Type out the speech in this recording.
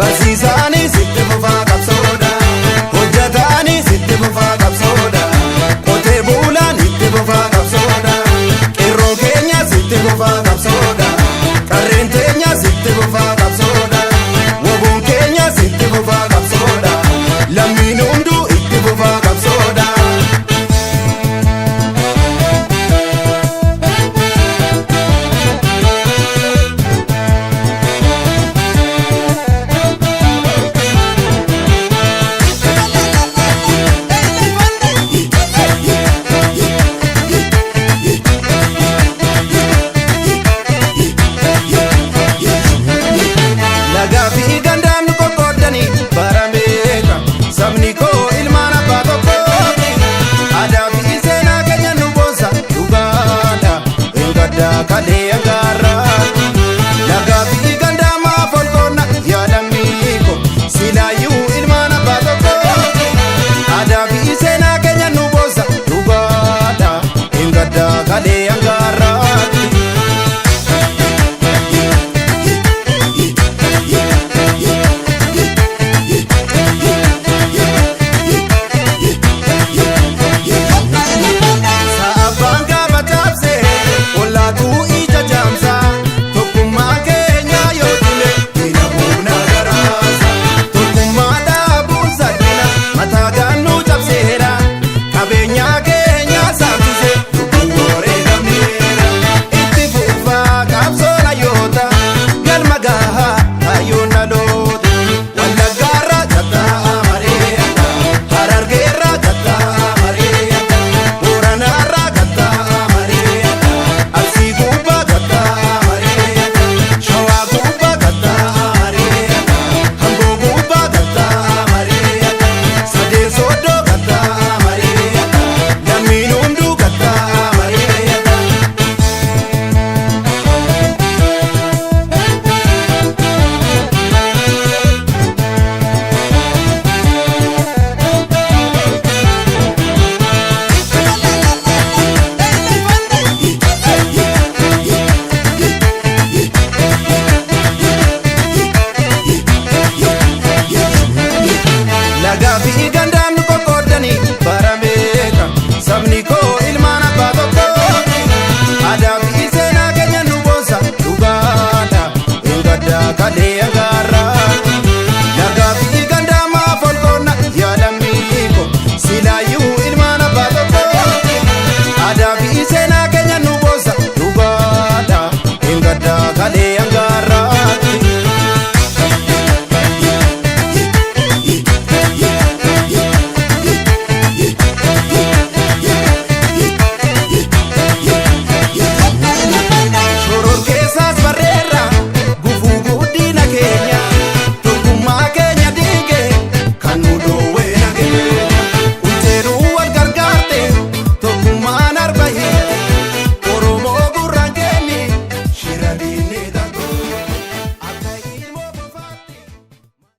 Barsiisaanis itti fufaa qabsoodha. Hojjetaanis itti fufaa qabsoodha. Qotee bulaan itti fufaa qabsoodha. Qeerroon keenyas itti fufaa qabsoodha. Qarreen teenyas itti fufaa qabsoodha. Woboon keenyas itti fufaa qabsoodha. Lammiin hunduu itti fufaa qabsoodha. Lagaa fi gandaan nu qoqqoodanii bara meeqa, sabni koo ilmaan abbaa tokkooti. Aadaa fi seenaa keenya nu boonsa dhugaadha. Engaddaa kalee agaarraati. Lagaa fi gandaa maaf ol qoonna yaa lammii ko, silaayyuu ilmaan abbaa tokkooti. Aadaa fi seenaa keenya nu boonsa dhugaadha. Engaddaa kalee agaarraati. Sa'aabbaan gaafa cabsee ollaatuu ija jaamsaa, tokkummaa keenya yoo dile diina humna garaasa. Tokkummaa dhaabuun salphina, mataa gaannuu cabseera, qabeenyaa keenya saamsise, lubbuu wareegamneera. Itti fufaa qabsoon hayyoota, galma gahaa kaayyoon dhaloota.